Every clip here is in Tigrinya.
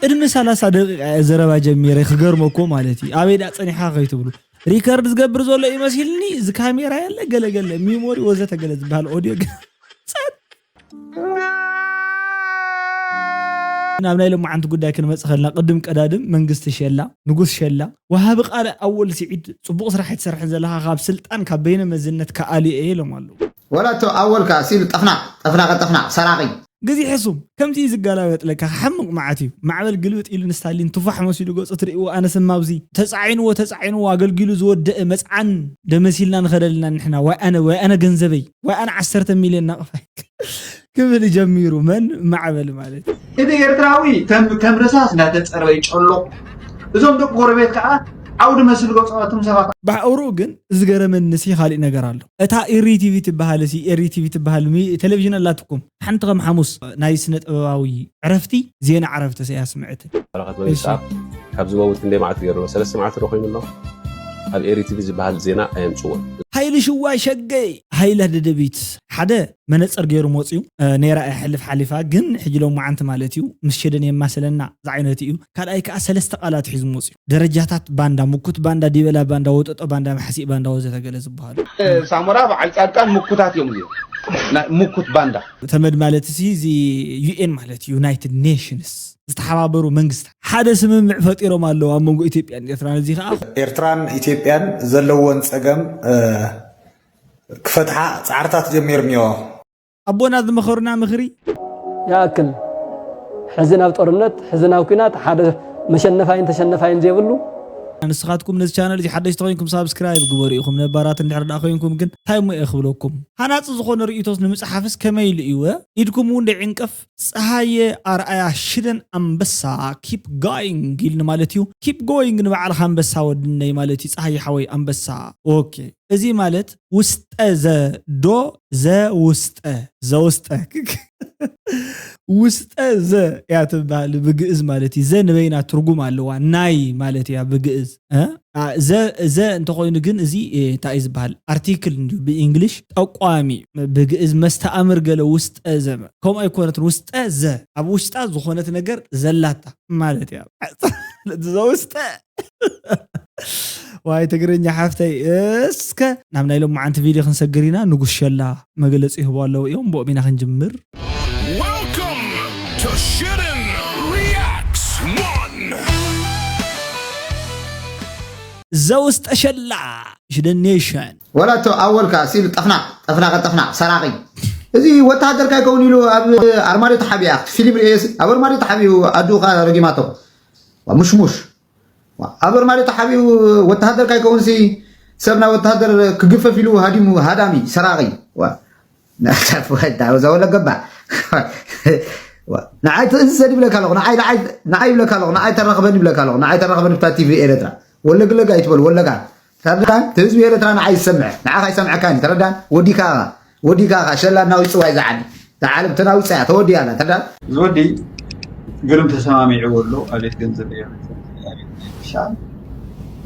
ቅድሚ ሰላሳ ደቂቃ እየ ዘረባ ጀሚረ፣ ክገርመኩም ማለት እዩ። ኣበይ ዳ ጸኒሓ ከይትብሉ፣ ሪከርድ ዝገብር ዘሎ ይመሲልኒ። እዚ ካሜራ የለ፣ ገለ ገለ፣ ሚሞሪ ወዘተ ገለ ዝበሃል ኦድዮ ግን ጸጥ። ናብ ናይ ሎማዓንቲ ጉዳይ ክንመጽእ ከለና፣ ቅድም ቀዳድም መንግስቲ ሸላ፣ ንጉስ ሸላ፣ ወሃቢ ቃል ኣወል ስዒድ፣ ጽቡቕ ስራሕ ኣይትሰርሕን ዘለኻ፣ ካብ ስልጣን፣ ካብ በይነ መዝነት ክኣልዮ እየ ኢሎም ኣለዉ። ወላ እቶ ኣወል ከኣ ሲሉ ጠፍናቕ፣ ጠፍናቕ፣ ጠፍናቕ፣ ሰራቒ። ግዜ ሕሱም ከምዚ እዩ ዝገላበጥለካ፣ ክሓምቕ መዓት እዩ። ማዕበል ግልብጥ ኢሉ ንስታሊን ቱፋሕ መሲሉ ገጹ ትርእይዎ፣ ኣነ ስማ ኣብዚ ተጻዒንዎ፣ ተጻዒንዎ፣ ኣገልጊሉ ዝወደአ መጽዓን ደመሲልና ንኸደልና ንሕና፣ ወይ ኣነ፣ ወይ ኣነ ገንዘበይ፣ ወይ ኣነ ዓሰርተ ሚልዮን ናቕፋይ ክብል ጀሚሩ። መን? ማዕበል ማለት እዩ። እቲ ኤርትራዊ ከም ከም ርሳስ እንዳተጸረበ ይጨሎ። እዞም ደቂ ጎረቤት ከኣ ዓውዲ መስል ገጾም ሰባት። ብሓውሩኡ ግን ዝገረመኒ ሲ ካሊእ ነገር ኣሎ። እታ ኤሪ ቲቪ ትበሃል ሲ፣ ኤሪ ቲቪ ትበሃል ሚ-፣ ቴሌቪዥን ኣላትኩም። ሓንቲ ከም ሓሙስ ናይ ስነ ጥበባዊ ዕረፍቲ፣ ዜና ዕረፍቲ ሲ ኣስምዕትን። ኣባላት መንግስቲ ኣብ ካብ ዝመውት ክንደይ መዓልቲ ገይሩ? ሰለስተ መዓልቲ ዶ ኮይኑ ኣሎ? ኣብ ኤሪ ቲቪ ዝበሃል ዜና ኣየምጽዎ። ሃይሊ ሽዋይ ሸገይ፣ ሃይለ ደደቢት፣ ሓደ መነጸር ገይሩ መጽዩ፣ እ፣ ነይራ እያ ሕልፍ ሓሊፋ፣ ግን ሕጂ ሎም መዓንቲ ማለት እዩ፣ ምስ ሽደን የማሰለና ዝዓይነቱ እዩ። ካልኣይ ከኣ ሰለስተ ቃላት ሒዙ መጽዩ። ደረጃታት ባንዳ፣ ምኩት ባንዳ፣ ዲበላ ባንዳ፣ ወጠጦ ባንዳ፣ መሓሲእ ባንዳ ወዘተ ገለ ዝበሃሉ። ሳሞራ በዓል ጻድቃን ምኩታት እዮም እዚኦም። ናይ ምኩት ባንዳ። ተመድ ማለት ሲ እዚ ዩ ኤን ማለት እዩ፣ ዩናይትድ ኔሽንስ፣ ዝተሓባበሩ መንግስታት ሓደ ስምምዕ ፈጢሮም ኣለዉ ኣብ መንጎ ኢትዮጵያን ኤርትራን። እዚ ከኣ ኤርትራን ኢትዮጵያን ዘለወን ጸገም፣ እ፣ ክፈትሓ ጻዕርታት ጀሚርንዮ። ኣቦና ዝመኸሩና ምኽሪ። ይኣክል። ሕዚ ናብ ጦርነት፣ ሕዚ ናብ ኲናት፣ ሓደ መሸነፋይን ተሸነፋይን ዘይብሉ። ንስኻትኩም ነዚ ቻነል እዚ ሓደሽቲ ኮይንኩም ሳብስክራይብ ግበሩ ኢኹም፣ ነባራት እንድሕር ደኣ ኮይንኩም ግን እንታይ እሞ እየ ክብለኩም? ሃናጺ ዝኾነ ርእይቶስ ንምጽሓፍስ ከመይ ኢሉ እዩ? ኢድኩም እውን ደይዕንቀፍ። ጸሃየ ኣርኣያ ሽደን ኣንበሳ፣ ኪፕ ጋይንግ ኢልኒ ማለት እዩ። ኪፕ ጎይንግ ንባዕልኻ ኣንበሳ ወድነይ ማለት እዩ። ጸሃየ ሓወይ ኣንበሳ። ኦኬ። እዚ ማለት ውስጠ ዘ ዶ ዘ ውስጠ፣ ዘውስጠ። ውስጠ ዘ እያ ትበሃል ብግእዝ ማለት እዩ። ዘ ንበይና ትርጉም ኣለዋ። ናይ ማለት እያ ብግእዝ። እ? ኣ፣ ዘ፣ ዘ እንተኾይኑ ግን እዚ፣ እ፣ እንታይ እዩ ዝበሃል? ኣርቲክል እንድዩ ብእንግሊሽ፣ ጠቋሚ። ብግእዝ መስተኣምር ገለ ውስጠ ዘ። ከምኡ ኣይኮነትን። ውስጠ ዘ። ኣብ ውሽጣ ዝኾነት ነገር ዘላታ ማለት እያ። ዘውስጠ። ዋይ ትግርኛ ሓፍተይ። እስከ ናብ ናይ ሎማዓንቲ ቪድዮ ክንሰግር ኢና። ንጉስ ሸላ መግለጺ ይህቡ ኣለዉ እዮም። ብኦም ኢና ክንጅምር። Welcome to Shitten Reacts one. ዘውስጠ ሸላ ሽደን ኔሽን። ወላ እቶ ኣወል ከኣ ሲሉ ጠፍናቕ፣ ጠፍናቐ ጠፍናቕ፣ ሰራቒ። እዚ ወተሃደር ካይከውን ኢሉ ኣብ ኣርማድዮ ተሓቢኡ፣ ኣብቲ ፊልም ርእየ፣ ኣብ ኣርማድዮ ተሓቢኡ ኣዱኻ ረጊማቶ። ዋ፣ ሙሽሙሽ። ዋ፣ ኣብ ኣርማድዮ ተሓቢኡ ወተሃደር ካይከውንሲ ሰብ ናብ ወተሃደር ክግፈፍ ኢሉ ሃዲሙ፣ ሃዳሚ፣ ሰራቒ። ዋ፣ ናታ ወዳ፣ ወዛ ወለገባ። ዋ፣ ንዓይ ትእዝዘ ይብለካ ኣለኹ፣ ንዓይ፣ ንዓይ፣ ንዓይ ይብለካ ኣለኹ፣ ንዓይ ተራኽበኒ ይብለካ ኣለኹ፣ ንዓይ ተራኽበኒ ብታ ቲቪ ኤረትራ። ወለግለጋ ኣይትበል፣ ወለጋ። ተረዳን? እቲ ህዝቢ ኤረትራ ንዓይ ዝሰምዕ፣ ንዓኻ ይሰምዐካን እዩ። ተረዳን? ወዲካ ኢኻ። ወዲካ ኢኻ። ሸላ እናዊ ጽዋይ ዝዓዲ። እታ ዓለም ተናዊጻ እያ፣ ተወዲያ ኣላ። ተረዳን? እዚ ወዲ ግርም ተሰማሚዕዎ ኣሎ። ኣቤት ገንዘብ እዩ። ኣቤት ናይ ቢሻ፣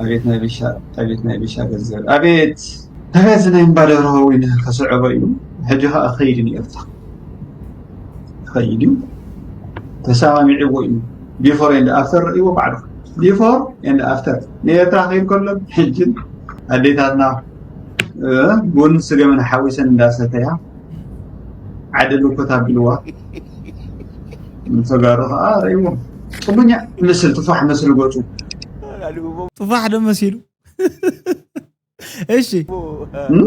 ኣቤት ናይ ቢሻ፣ ኣቤት ናይ ቢሻ ገንዘብ። ኣቤት፣ ኣቤት ናይ እምባ ደብረ ሃዊን ከስዕቦ እዩ። ሕጂ ኸኣ ክኸይድ እዩ ንኤርትራ። ይኸይድ እዩ። ተሰማሚዕዎ እዩ። ቢፎር ኤንድ ኣፍተር ርእይዎ ባዕልኹም። ቢፎር ኤንድ ኣፍተር። ንኤርትራ ክኸይድ ከሎ ሕጅን ኣዴታትና፣ እ፣ ቡን ስገምን ሓዊሰን እንዳሰተያ ዓዲ ልኮት ኣቢልዋ። ንተጋሩ ኸዓ ርእይዎም። ጥሙኛ ምስል፣ ጥፋሕ ምስል ገጹ። ጥፋሕ ዶ መሲሉ? እሺ። እም?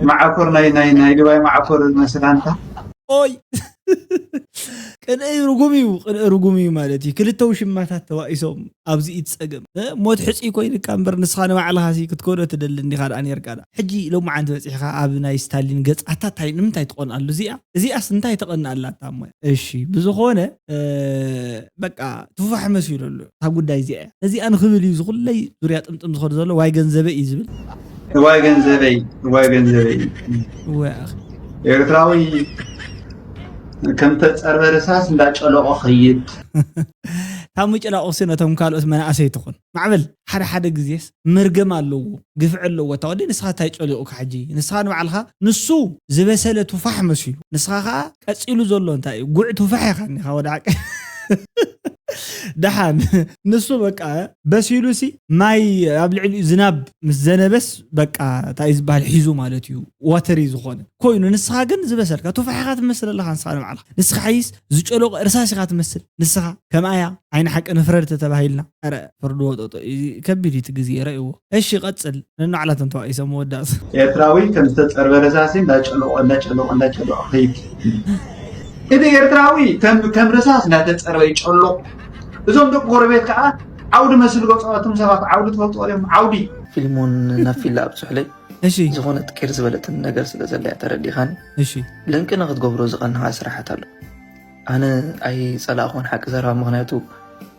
መዓኮር ናይ፣ ናይ፣ ናይ ድባይ መዓኮር ዝመስል ኣንታ። ኦይ። ቅንኢ ርጉም እዩ፣ ቅንኢ ርጉም እዩ ማለት እዩ። ክልተ ውሽማታት ተባኢሶም ኣብዚ ኢድ ጸገም። እ? ሞት ሕጹይ ኮይንካ እምበር ንስኻ ንባዕልኻ ሲ ክትኮኖ ትደሊ እንዲኻ ደኣ ኔርካ ደኣ። ሕጂ ሎማዓንቲ በጺሕኻ ኣብ ናይ ስታሊን ገጽ ኣታ ታይ ንምንታይ ትቐንኣሉ እዚኣ? እዚኣስ እንታይ ተቐንኣላ እታ እሞ? እሺ፣ ብዝኾነ፣ እ፣ በቃ ትፉፋሕ መሲሉ ኣሎ። እታ ጉዳይ እዚኣ እያ። ነዚኣ ንኽብል እዩ ዝኹለይ ዙርያ ጥምጥም ዝኸዱ ዘሎ። ዋይ ገንዘበይ እዩ ዝብል። ዋይ ገንዘበይ፣ ዋይ ገንዘበይ። ወይ ኣኺ። ኤርትራዊ ከም ተጸርበ ርሳስ እንዳጨለቆ ኸይድ። ታሙ ጭላቑሲ ነቶም ካልኦት መናእሰይ ትኹን። ማዕበል፣ ሓደ ሓደ ግዜስ መርገም ኣለዎ፣ ግፍዒ ኣለዎ። እታ ወዲ ንስኻ እንታይ ጨሊቑካ ሕጂ? ንስኻ ንባዕልኻ ንሱ ዝበሰለ ቱፋሕ መሲሉ። ንስኻ ኸኣ ቀጺሉ ዘሎ እንታይ እዩ? ጉዕ ቱፋሕ ኢኻ እኒኻ ወደ ዓቀ። ደሓን ንሱ በቃ በሲሉ ሲ ማይ ኣብ ልዕሊኡ ዝናብ ምስ ዘነበስ በቃ እንታይ እዩ ዝበሃል ሒዙ ማለት እዩ። ዋተሪ ዝኾነ ኮይኑ ንስኻ ግን ዝበሰልካ ቱፋሕ ኢኻ ትመስል ኣለኻ። ንስኻ ንባዕልኻ ንስኻ ሓይስ ዝጨለቆ እርሳስ ኢኻ ትመስል። ንስኻ ከምኣያ ዓይኒ ሓቂ ንፍረድ ተተባሂልና ረ ፍርዲ ወጠጦ እዩ። ከቢድ እዩ እቲ ግዜ ረእይዎ። እሺ ቀጽል። ነናዕላቶም ተባኢሶም መወዳእቱ። ኤርትራዊ ከም ዝተጸርበ ረሳሲ እንዳጨለቆ እንዳጨለቆ እንዳጨለቆ ከይድ። እቲ ኤርትራዊ ከም ከም ረሳስ እንዳተጸርበ ይጨለቁ። እዞም ደቂ ጎረቤት ከዓ ዓውዲ መስል ገጾ። እቶም ሰባት ዓውዲ ትፈልጥዎ እዮም። ዓውዲ ፊልሞን ናብ ፊላ ኣብፅሑለይ። እሺ ዝኾነት ቂር ዝበለትን ነገር ስለ ዘላ እያ ተረዲኻኒ። እሺ ለንቅነ ክትገብሮ ዝቐንኻ ስራሓት ኣሎ። ኣነ ኣይጸላእኹን ሓቂ ዘረባ፣ ምኽንያቱ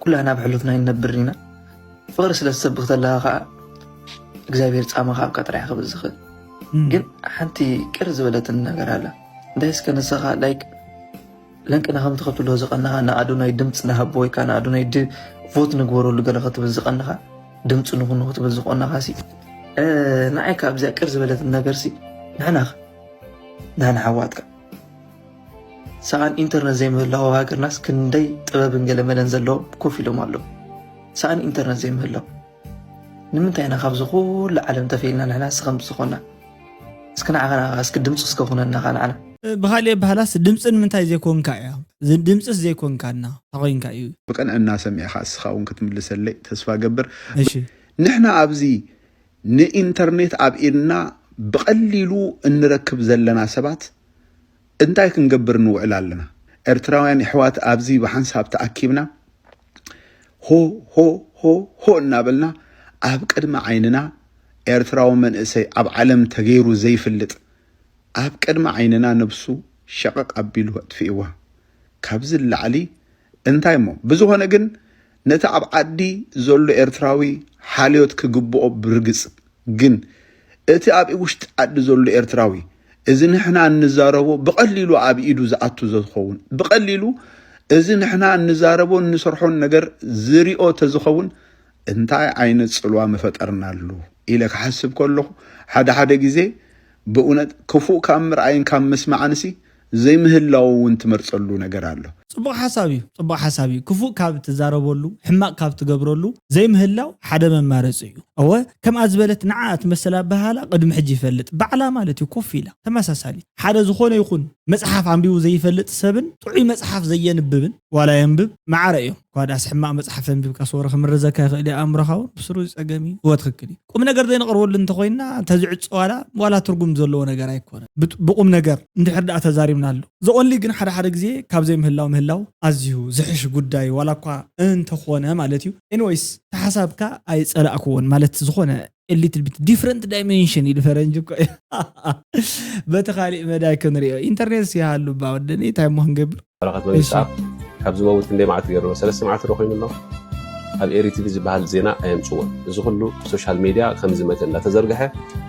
ኩላና ብሕሉፍና ይነብር ኢና። ፍቕሪ ስለ ትሰብኽ ተለኻ ከዓ እግዚኣብሔር ጻማኻ ኣብካ ጥራሕ ክብል ዝኽእል። እም። ግን ሓንቲ ቅር ዝበለትን ነገር ኣላ። እንታይ እስከ ንስኻ ላይክ ለንቅና ከምቲ ከብትሎ ዝቐናኻ ንኣዶናይ ድምፂ ንሃቦ ወይ ከዓ ንኣዶናይ ድ ቮት ንግበረሉ ገለ ክትብል ዝቐናኻ፣ ድምፂ ንኹኑ ክትብል ዝቐናኻ ሲ ንዓይ ካብ እዚኣ ቅር ዝበለትን ነገር ሲ ንሕና ኸ ንሕና ሓዋትካ ሰኣን ኢንተርነት ዘይምህላው ኣብ ሃገርናስ ክንደይ ጥበብን ገለመለን ዘለዎም ኮፍ ኢሎም ኣለዉ። ሰኣን ኢንተርነት ዘይምህላው ንምንታይ ኢና ካብዚ ኩሉ ዓለም ተፈይልና ንሕና እስከ ከምዚ ዝኾንና? እስኪ ንዓኻ እስኪ ድምፂ እስከ ኩነና ኻ ንዓና። ብኻሊእ ኣበሃላስ ድምፂ ንምንታይ ዘይኮንካ እያ? ዝ- ድምፂስ ዘይኮንካ እና ተኾይንካ እዩ። ብቅንዕና ሰሚዕኻ እስኻ እውን ክትምልሰለይ ተስፋ ገብር። እሺ ንሕና ኣብዚ ንኢንተርኔት ኣብ ኢድና ብቐሊሉ እንረክብ ዘለና ሰባት እንታይ ክንገብር ንውዕል ኣለና? ኤርትራውያን የሕዋት ኣብዚ ብሓንሳብ ተኣኪብና ሆ ሆ ሆ ሆ እናበልና ኣብ ቅድሚ ዓይንና ኤርትራዊ መንእሰይ ኣብ ዓለም ተገይሩ ዘይፍልጥ ኣብ ቅድሚ ዓይንና ነብሱ ሸቐቕ ኣቢሉ ኣጥፊእዋ። ካብዚ ንላዕሊ እንታይ እሞ? ብዝኾነ ግን ነቲ ኣብ ዓዲ ዘሎ ኤርትራዊ ሓልዮት ክግብኦ ብርግጽ ግን እቲ ኣብ ውሽጢ ዓዲ ዘሎ ኤርትራዊ እዚ ንሕና እንዛረቦ ብቐሊሉ ኣብ ኢዱ ዝኣቱ ዝኸውን ብቐሊሉ እዚ ንሕና እንዛረቦ እንሰርሖን ነገር ዝሪኦ ተዝኸውን እንታይ ዓይነት ጽልዋ ምፈጠርናሉ ኢለ ክሓስብ ከለኹ ሓደ ሓደ ግዜ ብእውነት ክፉእ ካብ ምርኣይን ካብ ምስማዕንሲ ዘይምህላው እውን ትመርጸሉ ነገር ኣሎ። ጽቡቕ ሓሳብ እዩ፣ ጽቡቕ ሓሳብ እዩ። ክፉእ ካብ ትዛረበሉ፣ ሕማቕ ካብ ትገብረሉ ዘይምህላው ሓደ መማረጺ እዩ። እወ ከምኣ ዝበለት ንዓ ትመስል ኣበሃህላ ቅድሚ ሕጂ ይፈልጥ። ባዕላ ማለት እዩ ኮፍ ኢላ ተመሳሳሊ ሓደ ዝኾነ ይኹን መጽሓፍ ኣንቢቡ ዘይፈልጥ ሰብን ጥዑይ መጽሓፍ ዘየንብብን ዋላ የንብብ መዓረ እዮም። እኳ ዳስ ሕማቕ መጽሓፍ ኣንቢብካ ሰወረ ክምረዘካ ይኽእል እዩ ኣእምሮኻ እውን ብስሩ ጸገም እዩ። እወ ትክክል እዩ። ቁም ነገር ዘይንቐርበሉ እንተኾይና ተዝዕጾ ዋላ ዋላ ትርጉም ዘለዎ ነገር ኣይኮነን። ብጥ- ብቁም ነገር እንድሕር ደኣ ተዛሪብናሉ ዘኦንሊ ግን ሓደ ሓደ ግዜ ካብ ዘይምህላው ምህላው ኣዝዩ ዝሕሽ ጉዳይ ዋላ እኳ እንተኾነ ማለት እዩ። ኤኒወይስ ተሓሳብካ ኣይጸላእክዎን ማለት ዝኾነ ኤሊትል ቢት ዲፍረንት ዳይሜንሽን ኢሉ ፈረንጂ እኮ እዩ። በቲ ካሊእ መዳይ ክንሪኦ ኢንተርኔት ይሃሉ ባ ወደኒ እንታይ እሞ ክንገብር በረኸት መንግስት ኣብ ካብ ዝመውት ክንደይ መዓልቲ ገይሩ ሰለስተ መዓልቲ ዶ ኮይኑ ኣሎ። ኣብ ኤሪ ቲቪ ዝበሃል ዜና ኣየምፅዎን። እዚ ኩሉ ሶሻል ሜድያ ከም ዝመተ እንዳተዘርግሐ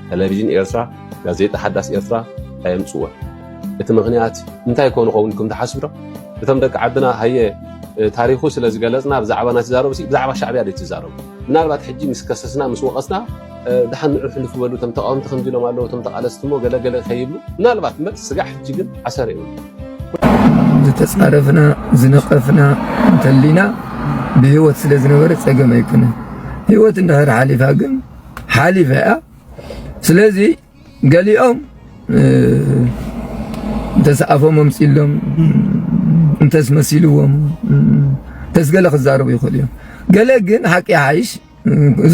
ቴሌቪዥን ኤርትራ፣ ጋዜጣ ሓዳስ ኤርትራ ኣየምፅዎን። እቲ ምኽንያት እንታይ ኮኑ ኸውን ኢልኩም ትሓስቡ ዶ? እቶም ደቂ ዓድና ሃየ ታሪኹ ስለ ዝገለፅና ብዛዕባና ትዛረቡ ሲ ብዛዕባ ሻዕብያ ዶ ትዛረቡ? ምናልባት ሕጂ ምስ ከሰስና ምስ ወቐስና ደሓን ንዑ ሕልፉ በሉ እቶም ተቃወምቲ ከምዚ ኢሎም ኣለዉ እቶም ተቃለስቲ እሞ ገለ ገለ ከይብሉ ምናልባት እምበር ስጋዕ ሕጂ ግን ዓሰር የብሉ። ዝተጻረፍና ዝነቐፍና እንተሊና ብህይወት ስለ ዝነበረ ጸገም ኣይኮነን። ህይወት እንድሕር ሓሊፋ ግን ሓሊፋ እያ። ስለዚ ገሊኦም እንተስ ኣፎም ኣምፂሎም እንተስ መሲልዎም እንተስ ገለ ክዛረቡ ይኽእሉ እዮም። ገለ ግን ሓቂ ይሓይሽ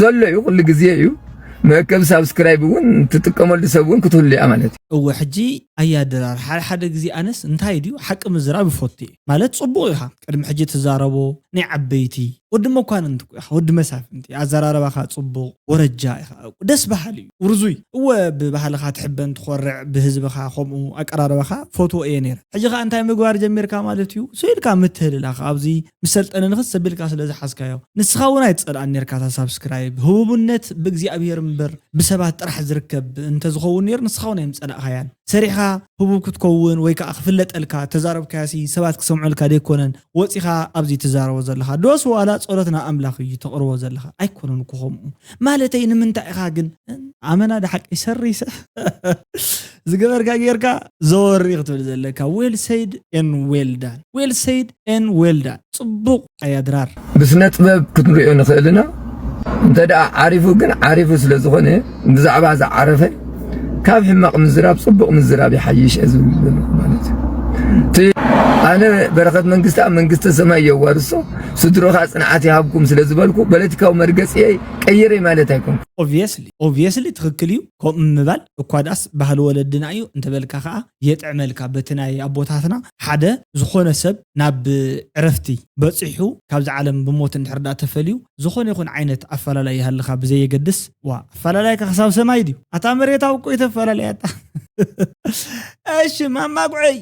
ዘሎ እዩ፣ ኩሉ ግዜ እዩ። መእከብ ሳብስክራይብ እውን ትጥቀመሉ ሰብ እውን ክትህሉ እያ ማለት እዩ። እወ ሕጂ ኣያ ድራር ሓደ ሓደ ግዜ ኣነስ እንታይ ድዩ ሓቂ ምዝራብ ይፈቱ እየ ማለት ፅቡቕ ኢኻ ቅድሚ ሕጂ ትዛረቦ ናይ ዓበይቲ ወዲ መኳንንቲ እኮ ኢኻ ወዲ መሳፍንቲ ኣዘራረባኻ ፅቡቕ ወረጃ ኢኻ ደስ በሃሊ እዩ ውርዙይ እወ ብባህልኻ ትሕበን ትኾርዕ ብህዝብኻ ከምኡ ኣቀራርባኻ ፈትዎ እየ ነይረ ሕጂ ኸዓ እንታይ ምግባር ጀሚርካ ማለት እዩ ስኢልካ ምትህልላኽ ኣብዚ ምስ ሰልጠነ ንኽስ ሰቢልካ ስለ ዝሓዝካዮ ንስኻ እውን ኣይትጸልኣን ነርካ እታ ሳብስክራይብ ህቡብነት ብእግዚኣብሄር እምበር ብሰባት ጥራሕ ዝርከብ እንተዝኸውን ነይሩ ንስኻ እውን ኣይምጸላእኻያን ሰሪሕኻ ህቡብ ክትከውን ወይ ከዓ ክፍለጠልካ ተዛረብካያሲ ሰባት ክሰምዑልካ ደይኮነን ወፂኻ ኣብዚ ትዛረቦ ዘለኻ ዶስ ዋላ ፀሎት ናብ ኣምላኽ እዩ ተቕርቦ ዘለኻ ኣይኮነን እኮ ከምኡ ማለተይ ንምንታይ ኢኻ ግን ኣመና ዳ ሓቂ ሰሪሰ ዝገበርካ ጌርካ ዘወሪ ክትብል ዘለካ well said and well done well said and well done ጽቡቕ ኣያድራር ብስነ ጥበብ ክትንሪኦ ንኽእል ኢና እንተ ደኣ ዓሪፉ ግን ዓሪፉ ስለ ዝኾነ ብዛዕባ ዝዓረፈ ካብ ሕማቕ ምዝራብ ጽቡቕ ምዝራብ ይሓይሽ እየ ዝብል ዘለኹ ማለት እዩ እቲ ኣነ በረኸት መንግስቲ ኣብ መንግስተ ሰማይ የዋርሶ ስድሮኻ ጽንዓት ይሃብኩም ስለ ዝበልኩ ፖለቲካዊ መርገጽየይ ቀይረ ማለት ኣይኮንኩ obviously obviously ትኽክል እዩ ከምኡ ምባል እኳ ዳስ ባህሊ ወለድና እዩ እንተበልካ ከዓ የጥዕመልካ በቲ ናይ ኣቦታትና ሓደ ዝኾነ ሰብ ናብ ዕረፍቲ በፂሑ ካብዚ ዓለም ብሞት እንድሕር ዳ ተፈልዩ ዝኾነ ይኹን ዓይነት ኣፈላላይ ይሃልኻ ብዘየገድስ ዋ ኣፈላላይካ ክሳብ ሰማይ ድዩ ኣታ መሬታዊ እኮ የተፈላለያታ እሺ ማማ ጉዐይ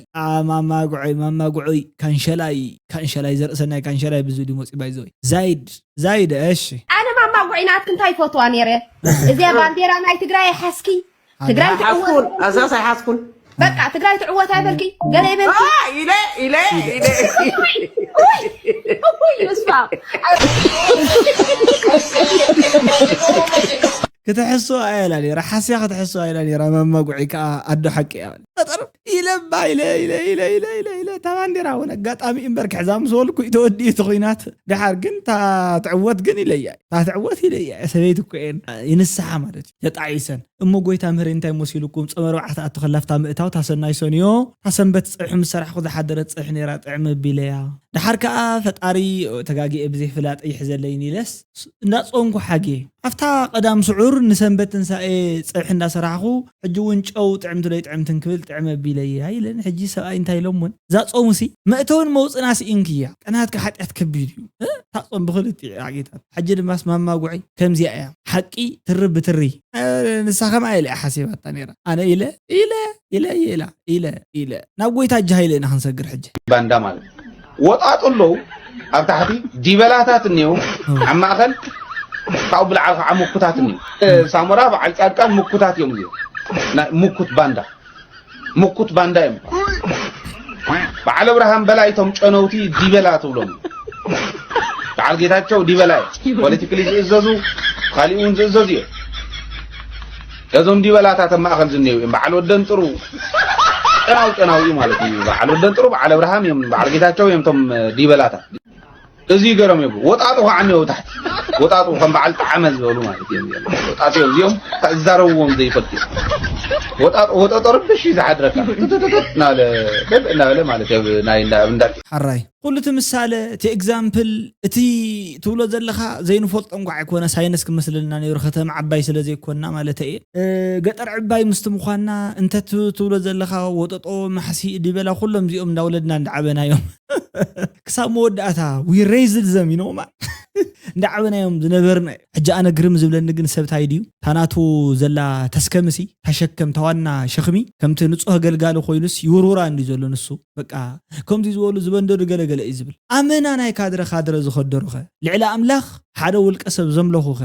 ማማ ጉዐይ ማማ ጉዐይ ካንሸላይ ካንሸላይ ዘርእሰናይ ካንሸላይ ብዙ ድዩ መፂ ባይዘወይ ዛይድ ዛይድ እሺ ኣነ ማማ ጉዐይ ናትክ እንታይ ይፈትዋ ነይረ እዚያ ባንዴራ ናይ ትግራይ ሓስኪ ትግራይ ትዕወት ኣይሓስኩን ኣዛስ ኣይሓስኩን በቃ ትግራይ ትዕወት ኣይበልኪ ገለ ይበልኪ ኢለ ኢለ ኢለ ክትሕስዋ ኣየላ ነራ ሓስያ ክትሕስዋ ኣየላ ነራ ማማ ጉዒ ከዓ ኣዶ ሓቂ እያ ጠጠር ኢለ እባ ኢለ ኢለ ኢለ ኢለ ኢለ ኢለ እታ ባንዴራ እውን ኣጋጣሚ እምበር ክሕዛ ምስ በልኩ እዩ ተወዲኡ እቲ ኹናት ደሓር ግን እታ ትዕወት ግን ኢለያ እያ እታ ትዕወት ኢለያ እያ ሰበይቲ እኮ እየን ይንስሓ ማለት እዩ ተጣዒሰን እሞ ጎይታ ምህረይ እንታይ መሲሉኩም ጸመረ ባዕልቲ ኣቶ ከላፍታ ምእታው ታሰናይ ሰንዮ ታሰንበት ጸብሒ ምስ ሰራሕኹ ዝሓደረት ጸብሒ ነይራ ጥዕም ኣቢለያ ደሓር ከኣ ፈጣሪ ተጋጊኤ ብዘይ ፍላጠ ይሕዘለይን ኢለስ እንዳጾምኩ ሓግየ ኣብታ ቀዳም ስዑር ንሰንበት ትንሳኤ ጸብሒ እንዳሰራሕኹ ሕጂ እውን ጨው ጥዕምቲ ዶይ ጥዕምትን ክብል ጥዕም ኣቢለያ ኢለን ሕጂ ሰብኣይ እንታይ ኢሎምውን እዛ ጾምሲ መእተውን መውፅእና ስኢንክያ ቀናትካ ሓጢኣት ከቢድ እዩ ታጾም ብክልቲዕ ኣጌታት ሕጂ ድማስ ማማ ጉዐይ ከምዚኣ እያ ሓቂ ትሪ ብትሪ ንሳ ከምኣ ኢለ ሓሲባታ ነይራ ኣነ ኢለ ኢለ ኢለ ኢላ ኢለ ኢለ ናብ ጎይታ እጅ ሃይለ ኢና ክንሰግር ሕጂ ባንዳ ማለት ወጣጡ ኣለዉ ኣብ ታሕቲ ዲበላታት እኒው ኣብ ማእኸል ካብኡ ብልዓል ከዓ ምኩታት እኒው ሳሞራ በዓል ፃድቃን ምኩታት እዮም እዚኦም ናይ ምኩት ባንዳ ምኩት ባንዳ እዮም በዓል ኣብርሃም በላይ እቶም ጨነውቲ ዲበላ ትብሎም በዓል ጌታቸው ዲበላ እዮም ፖለቲክሊ ዝእዘዙ ካሊእ እውን ዝእዘዙ እዮም እዞም ዲበላታት ኣብ ማእኸል ዝኔው እዮም በዓል ወደን ጥሩ ጨናው ጨናው እዩ ማለት እዩ በዓል ወደን ጥሩ በዓል ኣብርሃም እዮም በዓል ጌታቸው እዮም እቶም ዲበላታት እዚ ገሮም ይብሉ ወጣጡ ከዓ እኒኦ ታሕቲ ወጣጡ ከም በዓል ጣዕመ ዝበሉ ማለት እዮም ወጣጡ እዮም እዚኦም ዝዛረብዎም ዘይፈልጡ ወጣጡ ወጠጦ ርብሽ እዩ ዝሓድረካ እናበለ በል እናበለ ማለት ናይ እንዳቂ ሓራይ ኩሉ እቲ ምሳለ እቲ example እቲ ትብሎ ዘለኻ ዘይንፈልጦ እንኳዕ ኣይኮነ science ክመስለና ነይሩ ከተማ ዓባይ ስለ ዘይኮንና ማለት እየ ገጠር ዕባይ ምስቲ ምዃንና እንተ ትብሎ ዘለኻ ወጠጦ ማሕሲ ዲበላ ኩሎም እዚኦም እንዳወለድና እንዳዓበናዮም ክሳብ መወዳእታ we raised them you know man እንዳዓበናዮም ዝነበርና እዩ ሕጂ ኣነ ግርም ዝብለኒ ግን ሰብ ታይ ድዩ ታናቱ ዘላ ተስከምሲ ታሸከም ታዋና ሸኽሚ ከምቲ ንጹህ ገልጋሊ ኮይኑስ ይውርውራ እንዲ ዘሎ ንሱ በቃ ከምዚ ዝበሉ ዝበንደዱ ገለገለ እዩ ዝብል ኣመና ናይ ካድረ ካድረ ዝኸደሩኸ ልዕሊ ኣምላኽ ሓደ ውልቀ ሰብ ዘምለኹኸ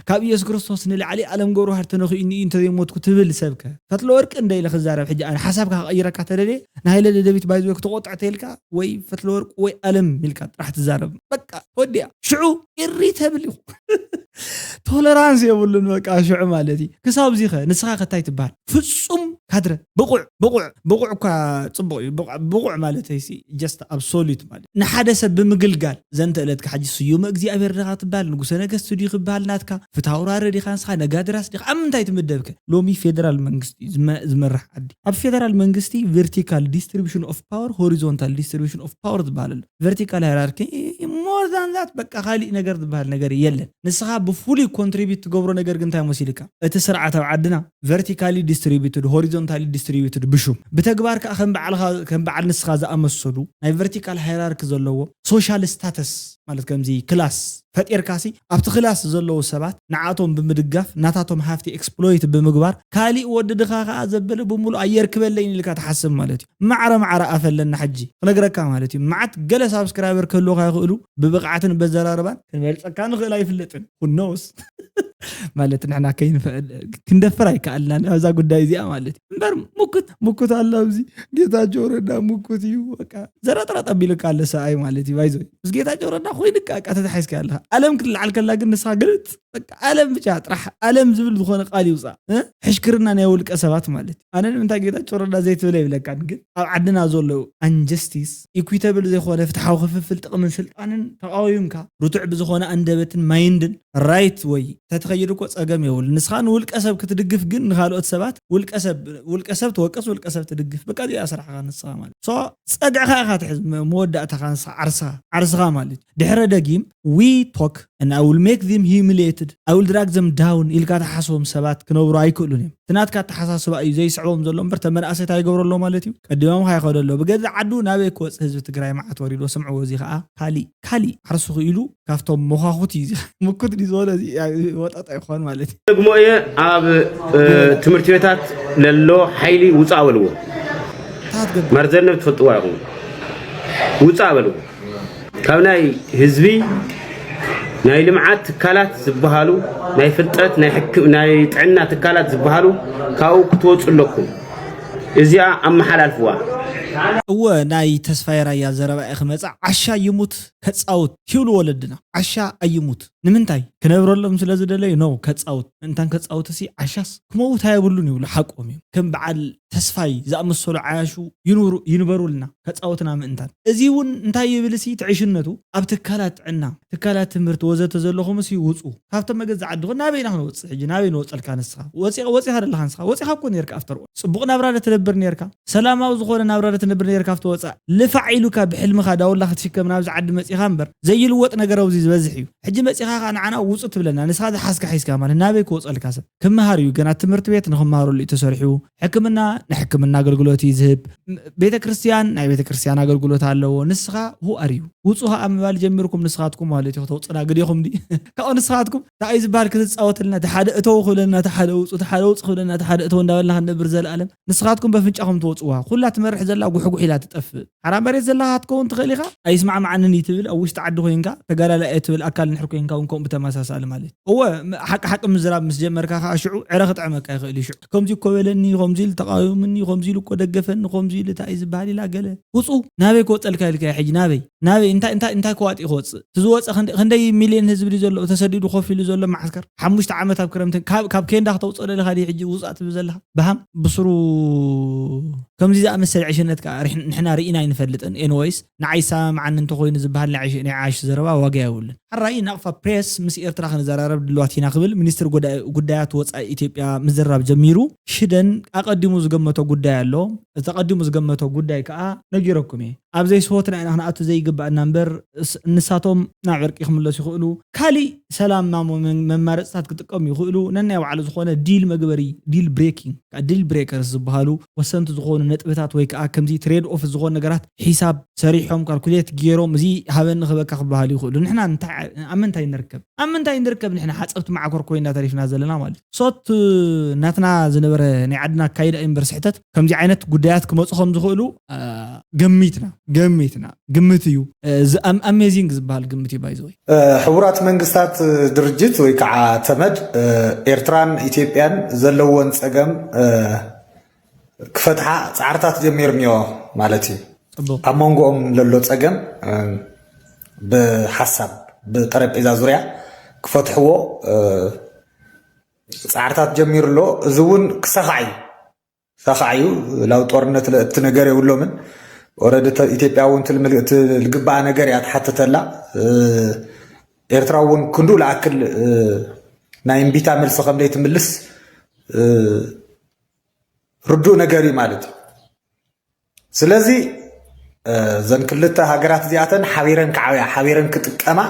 ካብ ኢየሱስ ክርስቶስ ንላዕሊ ኣለም ገብረሃር ተነኺኡኒ እዩ እንተዘይሞትኩ ትብል ሰብከ ፈትለ ወርቂ እንደ ኢለ ክዛረብ ሕጂ ኣነ ሓሳብካ ክቐይረካ ተደልየ ንሃይለ ደደቢት ባይዝወ ክትቆጥዕ ተይልካ ወይ ፈትለ ወርቂ ወይ ኣለም ኢልካ ጥራሕ ትዛረብ በቃ ወዲያ ሽዑ ኢሪ ተብል ኢኹ ቶለራንስ የብሉን በቃ ሽዑ ማለት እዩ ክሳብ ዚኸ ንስኻ ከታይ ትበሃል ፍጹም ካድረ ብቑዕ ብቑዕ ብቑዕ እኳ ጽቡቕ እዩ ብቑዕ ማለት ሲ just absolute ማለት ንሓደ ሰብ ብምግልጋል ዘንተ ዕለትካ ሕጂ ስዩመ እግዚኣብሔር ድኻ ትበሃል ንጉሰ ነገስት ድዩ ክበሃል ናትካ ፍትሃውራሪ ዲኻ ንስኻ ነጋድራስ ዲኻ ኣብ ምንታይ ትምደብከ ሎሚ ፌደራል መንግስቲ እዩ ዝመ- ዝመርሕ ዓዲ ኣብ ፌደራል መንግስቲ vertical distribution of power horizontal distribution of power ዝበሃል ኣሎ vertical hierarchy more than that በቃ ካሊእ ነገር ዝበሃል ነገር የለን ንስኻ ብፍሉይ contribute ትገብሮ ነገር ግን እንታይ መሲልካ እቲ ስርዓት ኣብ ዓድና vertically distributed horizontally distributed ብሹም ብተግባር ከዓ ከም በዓልኻ ከም በዓል ንስኻ ዝኣመሰሉ ናይ vertical hierarchy ዘለዎ social status ማለት ከምዚ class ፈጢርካሲ ኣብቲ ክላስ ዘለዉ ሰባት ንዓቶም ብምድጋፍ ናታቶም ሃፍቲ exploit ብምግባር ካሊእ ወዲ ድኻ ከዓ ዘበለ ብምሉእ ኣየርክበለይን ኢልካ ትሓስብ ማለት እዩ ማዕረ ማዕረ ኣፈ ኣለና ሕጂ ክነግረካ ማለት እዩ መዓት ገለ ሳብስክራይበር ክህልወካ ይኽእሉ ብብቕዓትን በዘራርባን ክንበልፀካ ንኽእል ኣይፍለጥን who knows ማለት ንሕና ከይንፈ- ክንደፍር ኣይከኣልናን ኣብዛ ጉዳይ እዚኣ ማለት እዩ። እምበር ሙኩት ሙኩት ኣሎ ኣብዚ። ጌታቸው ረዳ ሙኩት እዩ። በቃ ዘረጥረጥ ኣቢልካ ኣሎ ሰብኣይ ማለት እዩ። ባይዞ ምስ ጌታቸው ረዳ ኮይንካ በቃ ተታሒዝካ ኣለኻ። ኣለም ክትለዓል ከላ ግን ንስኻ ግልጽ በቃ ኣለም ብቻ ጥራሕ ኣለም ዝብል ዝኾነ ቃል ይውፃእ። ሕሽክርና ናይ ውልቀ ሰባት ማለት እዩ። ኣነ ንምንታይ ጌታቸው ረዳ ዘይትብል ኣይብለካን፣ ግን ኣብ ዓድና ዘለዉ ኣንጀስቲስ ኢኩዊተብል ዘይኮነ ፍትሓዊ ክፍፍል ጥቕምን ስልጣንን ተቃዊምካ ርቱዕ ብዝኾነ ኣንደበትን ማይንድን ራይት ወይ ተትኸይድ እኮ ጸገም የብሉ። ንስኻ ንውልቀ ሰብ ክትድግፍ ግን ንኻልኦት ሰባት ውልቀ ሰብ ትወቅስ ውልቀ ሰብ ትድግፍ። በቃ እዚኣ ስራሕኻ ንስኻ ማለት ሶ ጸግዕኻ ኢኻ ትሕዝ መወዳእታኻ ንስኻ ዓርስኻ ዓርስኻ ማለት እዩ። ድሕረ ደጊም we talk and I will make them humiliated, I will drag them down ኢልካ ተሓስቦም ሰባት ክነብሩ ኣይክእሉን እዮም። እቲ ናትካ ኣተሓሳስባ እዩ ዘይስዕቦም ዘሎ እምበር ተመናእሰት ኣይገብሮ ኣሎ ማለት እዩ። ቀዲሞም ካይኸዶ ኣሎ ብገዛ ዓዱ ናበይ ክወፅ ህዝቢ ትግራይ መዓት ወሪዶ ስምዕዎ። እዚ ከዓ ካሊእ ካሊእ ዓርሱ ክኢሉ ካብቶም መዃኹት እዩ። እዚ ምኩት ድዩ ዝበሎ እዚ ወጠጠ ይኾን ማለት እዩ። ደግሞ እየ ኣብ ትምህርቲ ቤታት ለሎ ሓይሊ ውፃእ በልዎ። መርዘነብ ትፈልጥዋ ይኹም ውፃእ በልዎ። ካብ ናይ ህዝቢ ናይ ልምዓት ትካላት ዝበሃሉ ናይ ፍልጠት ናይ ጥዕና ትካላት ዝበሃሉ ካብኡ ክትወፁ ኣለኩም። እዚኣ ኣመሓላልፍዋ። እወ ናይ ተስፋ የራያ ዘረባ ክመፃ ዓሻ ይሙት ከፃውት ይብሉ ወለድና። ዓሻ ኣይሙት ንምንታይ ክነብረሎም ስለ ዝደለዩ ነው ከፃውት ምእንታን ከፃውት ሲ ዓሻስ ክመውት ኣየብሉን ይብሉ ሓቆም እዮም። ከም በዓል ተስፋይ ዝኣመሰሉ ዓያሹ ይንበሩልና ከፃወትና ምእንታን። እዚ እውን እንታይ ይብል ሲ ትዕሽነቱ ኣብ ትካላት ጥዕና ትካላት ትምህርቲ ወዘተ ዘለኹም ሲ ውፁ ካብቶም መገዛ ዓድኹ ናበይና ክንወፅእ ሕጂ ናበይ ንወፀልካ ንስኻ ወፂኻ ደለኻ ንስኻ ወፂኻ እኮ ነርካ ኣፍተር ጽቡቕ ናብራ ዶ ትነብር ነርካ ሰላማዊ ዝኾነ ናብራ ዶ ትነብር ነርካ ኣብቲ ወፃእ ልፋዕ ኢሉካ ብሕልምኻ ዳውላ ክትሽከም ናብዚ ዓዲ መፂኻ እምበር ዘይልወጥ ነገር ኣብዚ ዝበዝሕ እዩ። ሕጂ መፂኻ ከዓ ንዓና ውፁ ትብለና ንስኻ ዝሓዝካ ሒዝካ ማለት ናበይ ክወፀልካ ሰብ ክመሃር እዩ ገና ትምህርቲ ቤት ንክመሃረሉ እዩ ተሰሪሑ። ሕክምና ናይ ሕክምና ኣገልግሎት እዩ ዝህብ። ቤተ ክርስቲያን ናይ ቤተ ክርስቲያን ኣገልግሎት ኣለዎ። ንስኻ who are you ውፁ ከዓ ምባል ጀሚርኩም ንስኻትኩም ማለት እዩ። ከተውፅና ግዴኹም ዲ ካብኡ ንስኻትኩም እንታይ ዝበሃል ክትፃወትልና እቲ ሓደ እተው ክብለና እቲ ሓደ ውፁ እቲ ሓደ ውፁ ክብለና እቲ ሓደ እተው እንዳበልና ክንነብር ዘለኣለም ንስኻትኩም በፍንጫኹም ትወፅዋ። ኩላ ትመርሕ ዘላ ጉሕጉሕ ኢላ ትጠፍእ። ሓራ መሬት ዘለኻ ክትከውን ትኽእል ኢኻ። ኣይስማዕማዓንን እዩ ትብል ኣብ ውሽጢ ዓዲ ኮይንካ ተጋዳላይ እየ ትብል ኣካል ንሕር ኮይንካ እውን ከምኡ ብተመሳሳሊ ማለት እዩ። እወ ሓቂ ሓቂ ምዝራብ ምስ ጀመርካ ከዓ ሽዑ ዕረ ክጥዕመካ ይኽእል እዩ። ሽዑ ከምዚ እኮ በለኒ ከምዚ ኢሉ ተቃዊሙኒ ከምዚ ኢሉ እኮ ደገፈኒ ከምዚ ኢሉ እንታይ እዩ ዝበሃል ኢላ ገለ ውፁ ናበይ ክወፀልካ ኢልካ ሕጂ ናበይ ናበይ እንታይ እንታይ እንታይ ክዋጢ ክወፅእ እቲ ዝወፀ ክንደይ ሚልዮን ህዝቢ ድዩ ዘሎ ተሰዲዱ ኮፍ ኢሉ ዘሎ ማዓስከር ሓሙሽተ ዓመት ኣብ ክረምቲ ካብ ኬንዳ ክተውፅኦ ደለካ ድዩ ሕጂ ውፃእ ትብል ዘለካ ብሃም ብስሩ ከምዚ ዝኣመሰለ ዕሽነት ከዓ ንሕና ርኢና ኣይንፈልጥን። ኤንወይስ ንዓይ ሰማምዓኒ እንተኮይኑ ዝበሃል ናይ ዓሽ ዘረባ ዋጋ የብሉን። ሓራይ ናቕፋ ፕሬስ ምስ ኤርትራ ክንዘራረብ ድልዋት ኢና ክብል ሚኒስትር ጉዳያት ወፃኢ ኢትዮጵያ ምዝራብ ጀሚሩ። ሽደን ኣቐዲሙ ዝገመቶ ጉዳይ ኣሎ። እቲ ኣቐዲሙ ዝገመቶ ጉዳይ ከዓ ነጊረኩም እየ። ኣብ ዘይስሆትና ኢና ክንኣቱ ዘይግባኣና እምበር ንሳቶም ናብ ዕርቂ ክምለሱ ይኽእሉ። ካሊእ ሰላም ማሞ መማረፅታት ክጥቀሙ ይኽእሉ። ነናይ ባዕሉ ዝኾነ ዲል መግበሪ ዲል ብሬኪንግ ዲል ብሬከርስ ዝበሃሉ ወሰንቲ ዝኾኑ ነጥብታት ወይ ከዓ ከምዚ ትሬድ ኦፍ ዝኾኑ ነገራት ሒሳብ ሰሪሖም ካልኩሌት ገይሮም እዚ ሃበኒ ክበካ ክበሃሉ ይኽእሉ። ንሕና ኣብ ምንታይ ንርከብ ኣብ ምንታይ ንርከብ ንሕና ሓፀብቲ ማዕኮር ኮይና ተሪፍና ዘለና ማለት እዩ። ሶት ናትና ዝነበረ ናይ ዓድና ኣካይዳ እዩ እምበር ስሕተት ከምዚ ዓይነት ጉዳያት ክመፁ ከም ዝኽእሉ ገሚትና ገሚትና ግምት እዩ። ኣሜዚንግ ዝበሃል ግምት እዩ ባይዘወይ። ሕቡራት መንግስታት ድርጅት ወይ ከዓ ተመድ ኤርትራን ኢትዮጵያን ዘለዎን ፀገም ክፈትሓ ፃዕርታት ጀሚሩ እኒኦ ማለት እዩ። ኣብ መንጎኦም ለሎ ፀገም ብሓሳብ ብጠረጴዛ ዙርያ ክፈትሕዎ ፃዕርታት ጀሚሩ ኣሎ። እዚ እውን ክሳኻዕ እዩ። ሳኻዕ እዩ። ላው ጦርነት እቲ ነገር የብሎምን። ኦረዲ ኢትዮጵያ እውን ልግባኣ ነገር እያ ትሓትተላ። ኤርትራ እውን ክንዱ ለኣክል ናይ እምቢታ መልሲ ከምደይ ትምልስ ርዱእ ነገር እዩ ማለት እዩ። ስለዚ እዘን ክልተ ሃገራት እዚኣተን ሓቢረን ክዓብያ ሓቢረን ክጥቀማ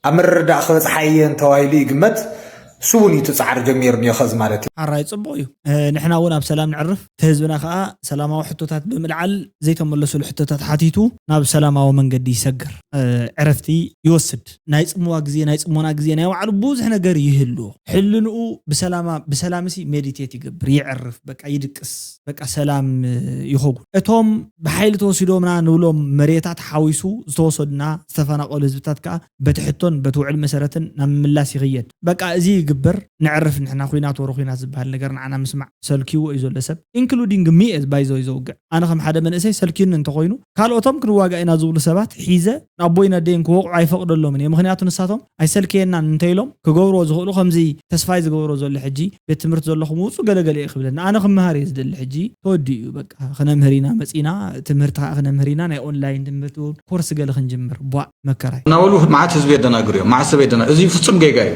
ኣብ ምርዳእ ክበፅሓ እየን ተባሂሉ ይግመት። እሱ እውን እዩ እቲ ፃዕሪ ጀሚሩ እኒኦ ኸዚ ማለት እዩ። ሓራይ ጽቡቕ እዩ። ንሕና እውን ኣብ ሰላም ንዕርፍ፣ እቲ ህዝብና ከዓ ሰላማዊ ሕቶታት ብምልዓል ዘይተመለሱሉ ሕቶታት ሓቲቱ ናብ ሰላማዊ መንገዲ ይሰግር፣ ዕረፍቲ ይወስድ። ናይ ጽምዋ ግዜ፣ ናይ ጽሞና ግዜ ናይ ባዕሉ ብዙሕ ነገር ይህልዎ። ሕልንኡ ብሰላማ ብሰላምሲ ሜዲቴት ይገብር፣ ይዕርፍ፣ በቃ ይድቅስ፣ በቃ ሰላም ይኸውን። እቶም ብሓይሊ ተወሲዶምና ንብሎም መሬታት ሓዊሱ ዝተወሰዱና ዝተፈናቀሉ ህዝብታት ከዓ በቲ ሕቶን በቲ ውዕል መሰረትን ናብ ምምላስ ይኽየድ። በቃ እዚ ይግበር፣ ንዕርፍ ንሕና። ኩናት ወረ ኩናት ዝበሃል ነገር ንዓና ምስማዕ ሰልኪዎ እዩ ዘሎ ሰብ፣ ኢንክሉዲንግ ሚ ባይዘ እዩ ዘውግዕ። ኣነ ከም ሓደ መንእሰይ ሰልኪኒ እንተኮይኑ ካልኦቶም ክንዋጋእ ኢና ዝብሉ ሰባት ሒዘ ኣቦይን ኣደይን ክወቕዑ ኣይፈቕደሎምን እየ። ምክንያቱ ንሳቶም ኣይሰልከየናን እንተኢሎም ክገብርዎ ዝኽእሉ ከምዚ ተስፋይ ዝገብሮ ዘሎ ሕጂ ቤት ትምህርቲ ዘለኹም ውፁ ገለገለ እየ ክብለኒ። ኣነ ክመሃር እየ ዝደሊ። ሕጂ ተወዲኡ እዩ በቃ። ክነምህር ኢና መፂና፣ ትምህርቲ ከዓ ክነምህር ኢና። ናይ ኦንላይን ትምህርቲ እውን ኮርስ ገለ ክንጅምር ቧእ መከራይ። እናበሉ መዓት ህዝቢ የደናግሩ እዮም፣ መዓት ሰብ የደና። እዚ ፍጹም ጌጋ እዩ።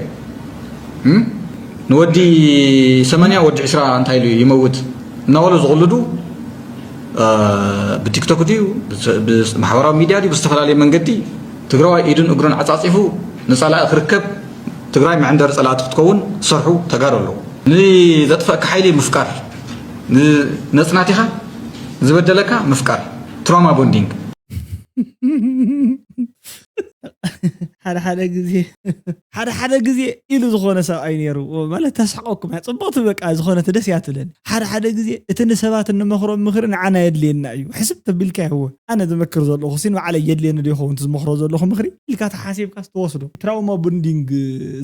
እም? ንወዲ ሰማንያ ወዲ ዕስራ እንታይ ኢሉ ይመውት እናበሉ ዝቕልዱ፣ እ፣ ብቲክቶክ ድዩ፣ ብስ-፣ ብስ-፣ ማሕበራዊ ሚድያ ድዩ፣ ብዝተፈላለየ መንገዲ ትግራዋይ ኢዱን እግሩን ዓጻጺፉ ንጸላኢ ክርከብ፣ ትግራይ መዕንደሪ ጸላእቲ ክትከውን ዝሰርሑ ተጋሩ ኣለዉ። ንዘጥፈእካ ሓይሊ ምፍቃር፣ ን-፣ ነጽናቲኻ ዝበደለካ ምፍቃር፣ ትራውማ ቦንዲንግ። ሓደ ሓደ ግዜ ሓደ ሓደ ግዜ ኢሉ ዝኾነ ሰብኣይ ነይሩ። ማለት ተስሕቀኩም እያ፣ ጽቡቕቲ በቃ ዝኾነት ደስ እያ ትብለኒ። ሓደ ሓደ ግዜ እቲ ንሰባት እንመኽሮም ምኽሪ ንዓና የድልየና እዩ። ሕስብ ተቢልካ ይህወ። ኣነ ዝመክር ዘለኹ ሲ ንባዕለይ የድልየኒ ዶ ይኸውን እቲ ዝመኽሮ ዘለኹ ምኽሪ ኢልካ ተሓሲብካስ ትወስዶ። ትራውማ ቦንዲንግ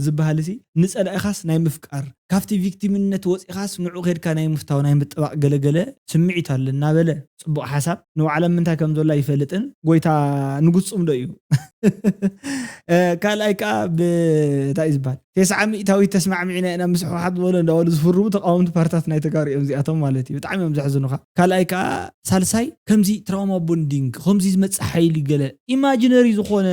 ዝበሃል ሲ ንጸላኢኻስ ናይ ምፍቃር፣ ካብቲ ቪክቲምነት ወፂኻስ ንዑ ኸድካ ናይ ምፍታው ናይ ምጥባቕ ገለገለ ስምዒት ኣሎ እናበለ፣ ፅቡቕ ሓሳብ፣ ንባዕሎም ምንታይ ከም ዘሎ ኣይፈልጥን። ጎይታ ንጉስ ፅምዶ እዩ። እ፣ ካልኣይ ከዓ ብ-፣ እንታይ እዩ ዝበሃል፣ ተስዓ ሚእታዊት ተስማዕሚዕና ኢና ምስ ህወሓት ዝበሉ እንዳበሉ ዝፍርሙ ተቃወምቲ ፓርታት ናይ ተጋሩ እዮም እዚኣቶም ማለት እዩ። ብጣዕሚ እዮም ዘሕዝኑኻ። ካልኣይ ከዓ ሳልሳይ ከምዚ ትራውማ ቦንዲንግ ከምዚ ዝመፅእ ሓይሊ ገለ ኢማጂነሪ ዝኾነ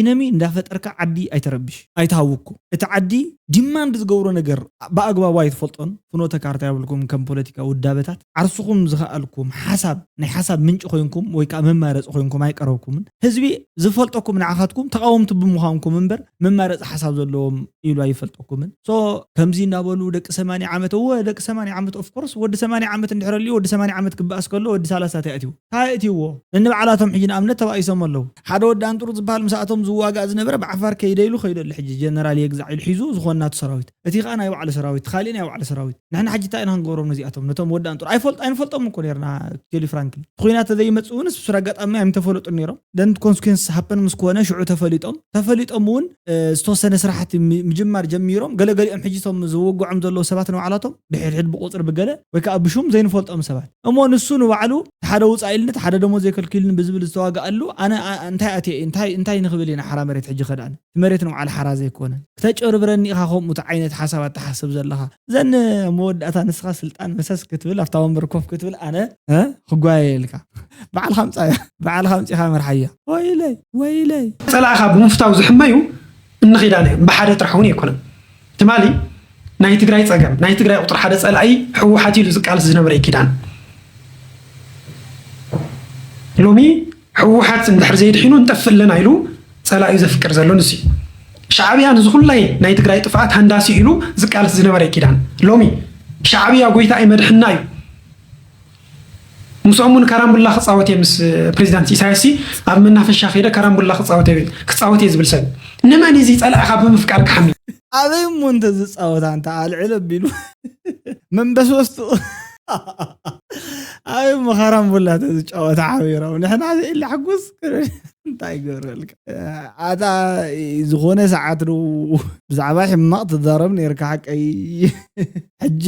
ኢነሚ እንዳፈጠርካ ዓዲ ኣይተረብሽ፣ ኣይትሃውኩ። እቲ ዓዲ ዲማንድ ዝገብሮ ነገር ብኣግባቡ ኣይትፈልጦን። ፍኖተ ካርታ የብልኩም ከም ፖለቲካ ውዳበታት። ዓርስኹም ዝኸኣልኩም ሓሳብ፣ ናይ ሓሳብ ምንጪ ኮይንኩም ወይ ከዓ መማረፂ ኮይንኩም ኣይቀረብኩምን። ህዝቢ ዝፈልጠኩም ንዓኻትኩም ተቃወምቲ ብምዃንኩም እምበር መማረፂ ሓሳብ ዘለዎም ኢሉ ኣይፈልጠኩምን። ሶ ከምዚ እናበሉ ደቂ ሰማንያ ዓመት፣ እወ ደቂ ሰማንያ ዓመት ኦፍኮርስ ወዲ ሰማንያ ዓመት እንድሕር ኣልዩ ወዲ ሰማንያ ዓመት ክበኣስ ከሎ ወዲ ሰላሳ ተኣትዩ ካየእትይዎ። ነንባዕላቶም ሕጂ ንኣብነት ተባኢሶም ኣለዉ። ሓደ ወዲ ኣንጥሩ ዝበሃል ምስኣቶም ዝዋጋእ ዝነበረ ብዓፋር ከይደ ኢሉ ከይዱ ኣሎ። ሕጂ ጀነራል የግዛዕ ኢሉ ሒዙ ዝኾነ ናቱ ሰራዊት። እቲ ከዓ ናይ ባዕሉ ሰራዊት፣ እቲ ካሊእ ናይ ባዕሉ ሰራዊት። ንሕና ሕጂ እንታይ ኢና ክንገብሮም ነዚኣቶም? ነቶም ወዲ ኣንጥሩ ኣይፈልጥ-፣ ኣይንፈልጦም እኮ ነርና። ቴሊ ፍራንክሊን እቲ ኩናት ተዘይመፅእ እውን ስሱር ኣጋጣሚ ኣይምተፈለጡን ነይሮም። ደን ኮንስኩንስ ሃፐን ምስ ኮነ ሽዑ ተፈሊጦም። ተፈሊጦም እውን፣ እ፣ ዝተወሰነ ስራሕቲ ም-፣ ምጅማር ጀሚሮም። ገለገሊኦም ሕጂ እቶም ዝወግዖም ዘለዉ ሰባት ንባዕላቶም ብሕድሕድ ብቁፅሪ ብገለ ወይ ከዓ ብሹም ዘይንፈልጦም ሰባት እሞ ንሱ ንባዕሉ ሓደ ውፃእ ኢልኒ ሓደ ደሞዝ የከልኪልኒ ብዝብል ዝተዋግኣሉ ኣነ ኣ-፣ እንታይ ኣትየ እንታይ እንታይ ንኽብል ኢና ሓራ መሬት ሕጂ ከዳን እቲ መሬት ንባዕሉ ሓራ ዘይኮነ ክተጨርብረኒ ኢኻ ከምኡ እቲ ዓይነት ሓሳብ ኣተሓስብ ዘለኻ ዘን መወዳእታ ንስኻ ስልጣን መሰስ ክትብል ኣብታ ወንበር ኮፍ ክትብል ኣነ እ? ክጓየ ኢልካ በዓልካ ምፃያ በዓልካ ምፂኻ መርሓያ ወይለይ ወይለይ ፀላእኻ ብምፍታው ዝሕመዩ እንኺዳን እዮም ብሓደ ጥራሕ እውን ኣይኮነን ትማሊ ናይ ትግራይ ፀገም ናይ ትግራይ ቁፅሪ ሓደ ፀላኢ ህወሓት ኢሉ ዝቃለስ ዝነበረ እዩ ኪዳን ሎሚ ህወሓት እንድሕር ዘይድሒኑ እንጠፍእ ኣለና ኢሉ ፀላኢ ዘፍቅር ዘሎ ንሱ እዩ ሻዕብያ ንዝኩላይ ናይ ትግራይ ጥፍኣት ሃንዳሲ ኢሉ ዝቃለስ ዝነበረ እዩ ኪዳን ሎሚ ሻዕብያ ጎይታ እዩ መድሕና እዩ ምስኦም እውን ካራምቡላ ክፃወት እየ ምስ ፕሬዚዳንት ኢሳያስ ኣብ መናፈሻ ከይደ ካራምቡላ ክፃወት እየ ክፃወት እየ ዝብል ሰብ ንመን እዚ ፀላእካ ብምፍቃር ክሓሚ ኣበይ እሞ እንተ ዝፃወት ኣንተ ኣልዕል ኣቢሉ መንበስ ወስጡ ኣበይ እሞ ካራምቡላ ተዝጫወት ሓቢሮም ንሕና ዘኢለ ሕጉስ እንታይ ይገብረልካ ኣታ ዝኾነ ሰዓት ዶ ብዛዕባ ሕማቕ ትዛረብ ነርካ ሓቀይ ሕጂ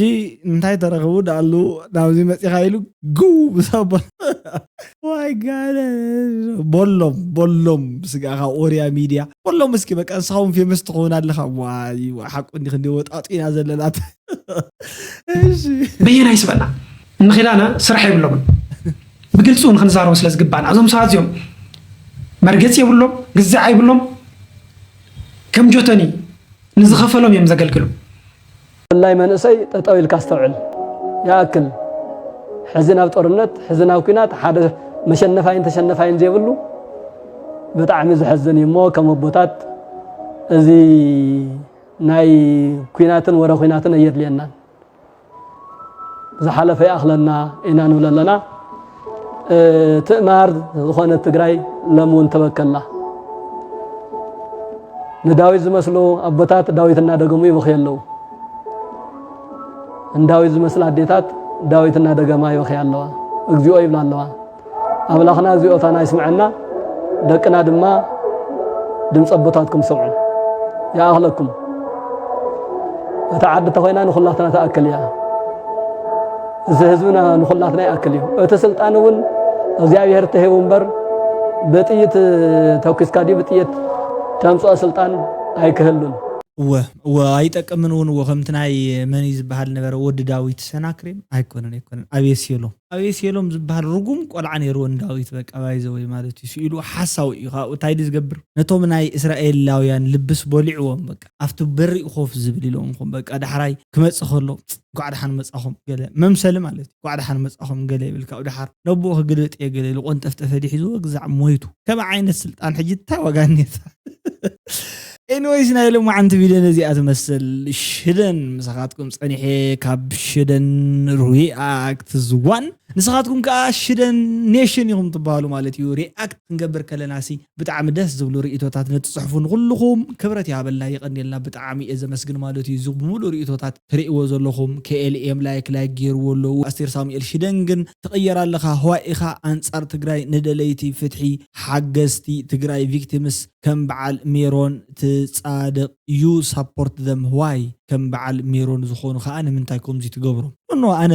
እንታይ ተረኽቡ ዳኣሉ ናብዚ መፂኻ ኢሉ ግው ብሰቦ ዋይ ጋለ ቦሎም ቦሎም ስጋኻ ኦርያ ሚድያ ቦሎም እስኪ በቃ ንስኻውን ፌመስ ትኸውን ኣለኻ ዋይ ሓቁ እንዲ ክንዲ ወጣጡ ኢና ዘለና እሺ በየናይ ስበና እንኺዳና ስራሕ የብሎምን ብግልፂ እውን ክንዛረቡ ስለ ዝግባና እዞም ሰባት እዚኦም መርገፂ የብሎም ግዛዕ የብሎም ከም ጆተኒ ንዝኸፈሎም እዮም ዘገልግሉ ፈላይ መንእሰይ ጠጠው ኢልካ ኣስተውዕል ይኣክል ሕዚ ናብ ጦርነት ሕዚ ናብ ኲናት ሓደ መሸነፋይን ተሸነፋይን ዘይብሉ ብጣዕሚ ዘሐዝን እዩ እሞ ከም ኣቦታት እዚ ናይ ኲናትን ወረ ኲናትን ኣየድልየናን። ዝሓለፈ ይኣኽለና ኢና ንብል ኣለና። ትእማር ዝኾነት ትግራይ ሎም እውን ተበከላ። ንዳዊት ዝመስሉ ኣቦታት ዳዊት እናደገሙ ይበኽዩ ኣለዉ። ንዳዊት ዝመስላ ኣዴታት ዳዊት እናደገማ ይበኽያ ኣለዋ። እግዚኦ ይብላ ኣለዋ። ኣምላኽና እግዚኣብታና ይስምዐና፣ ደቅና ድማ ድምፂ ኣቦታትኩም ይሰምዑ። ይኣኽለኩም። እታ ዓዲ ተኾይና ንኹላትና ትኣክል እያ። እዚ ህዝብና ንኹላትና ይኣክል እዩ። እቲ ስልጣን እውን እግዚኣብሔር ተሂቡ እምበር ብጥይት ተኩስካ ድዩ ብጥይት ተምፅኦ ስልጣን ኣይክህሉን። እወ እወ ኣይጠቅምን እውን እዎ ከምቲ ናይ መን እዩ ዝበሃል ነበረ ወዲ ዳዊት ሰናክሬም ኣይኮነን ኣይኮነን ኣቤሴሎም ኣቤሴሎም ዝበሃል ርጉም ቆልዓ ነይርዎ ንዳዊት በቃ ባይዘወይ ማለት እዩ ስኢሉ ሓሳዊ እዩ ካብኡ እንታይ ድዩ ዝገብር ነቶም ናይ እስራኤላውያን ልብስ በሊዕዎም በቃ ኣብቲ በሪእ ኮፍ ዝብል ኢሎም ኹም በቃ ዳሕራይ ክመጽእ ከሎ እንኳዕ ደሓን መጻኹም ገለ መምሰሊ ማለት እዩ እንኳዕ ደሓን መጻኹም ገለ ይብል ካብኡ ደሓር ነቦኡ ክግልብጥ እየ ገለ ኢሉ ቆንጠፍጠፈ ድዩ ሒዝዎ ግዛዕ ሞይቱ ከመይ ዓይነት ስልጣን ሕጂ እንታይ ዋጋ እኒታ Anyways ናይ ሎማዓንቲ ቪድዮ ነዚኣ ትመስል ሽደን ምሳኻትኩም ፀኒሐ ካብ ሽደን ሪኣክት ዝዋን ንስኻትኩም ከዓ ሽደን ኔሽን ኢኹም ትበሃሉ ማለት እዩ ሪኣክት ክንገብር ከለና ሲ ብጣዕሚ ደስ ዝብሉ ርእቶታት ነቲ ፅሑፉ ንኩልኹም ክብረት ይሃበልና የቐንየልና ብጣዕሚ እየ ዘመስግን ማለት እዩ እዚ ብምሉእ ርእቶታት ትርእይዎ ዘለኹም KLM like like ገይርዎ ኣለዉ ኣስቴር ሳሙኤል ሽደን ግን ትቕየር ኣለኻ ህዋይ ኢኻ ኣንፃር ትግራይ ንደለይቲ ፍትሒ ሓገዝቲ ትግራይ victims ከም በዓል ሜሮን ትፃደቕ you support them why ከም በዓል ሜሮን ዝኾኑ ከዓ ንምንታይ ከምዚ ትገብሮም no no ኣነ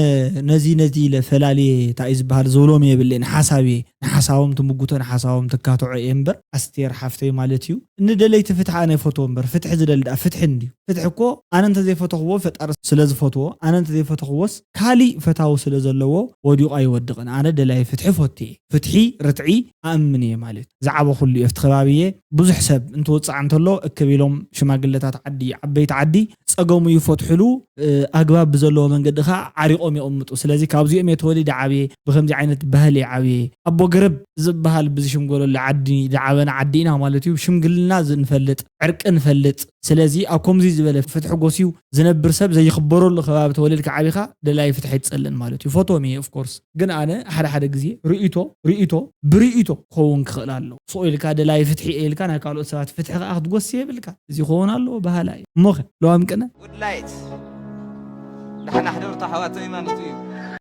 ነዚ ነዚ ኢለ ፈላልየ እንታይ እዩ ዝበሃል ዝብሎም የብለይ ንሓሳብ እየ ንሓሳቦም ትምጉቶ ንሓሳቦም ትካትዖ እየ እምበር ኣስቴር ሓፍተይ ማለት እዩ ንደለይቲ ፍትሒ ኣነ ይፈትዎ እምበር ፍትሒ ዝደሊ ደኣ ፍትሒ እንድዩ ፍትሒ እኮ ኣነ እንተዘይፈተኽዎ ፈጣሪ ስለዝፈትዎ ኣነ እንተዘይፈተኽዎስ ካሊእ ፈታዊ ስለዘለዎ ወዲቑ ኣይወድቕን ኣነ ደላይ ፍትሒ ፈቱ እየ ፍትሒ ርትዒ ኣእምን እየ ማለት ዝዓበኹሉ እየ ኣብቲ ከባቢ እየ ብዙሕ ሰብ እንትወፅዕ እንተሎ እክብ ኢሎም ሽማግለታት ዓዲ ዓበይቲ ዓዲ ፀገሙ ይፈትሕሉ ኣግባብ ብዘለዎ መንገዲ ከዓ ዓሪቖም የቕምጡ ስለዚ ካብዚኦም እየ ተወሊደ ዓብየ ብከምዚ ዓይነት ባህሊ እየ ዓብየ ኣቦ ገረብ ዝበሃል ብዝሽምገለሉ ዓዲ ዝዓበና ዓዲ ኢና ማለት እዩ ሽምግልና ንፈልጥ ዕርቂ ንፈልጥ ስለዚ ኣብ ከምዚ ዝበለ ፍትሒ ጎስዩ ዝነብር ሰብ ዘይኽበረሉ ከባቢ ተወሊድካ ዓቢኻ ደላይ ፍትሒ ኣይትፀልእን ማለት እዩ ፈትዎም እየ ኦፍኮርስ ግን ኣነ ሓደ ሓደ ግዜ ርእይቶ ርእይቶ ብርእይቶ ክኸውን ክኽእል ኣሎ ስቕ ኢልካ ደላይ ፍትሒ እየ ኢልካ ናይ ካልኦት ሰባት ፍትሒ ከዓ ክትጎሲ የብልካ እዚ ክኸውን ኣለዎ በሃላ እዩ እሞኸ ለዋም ቅነ Good light ዳሕና ሕደርቶ ኣሕዋተይ ማለት እዩ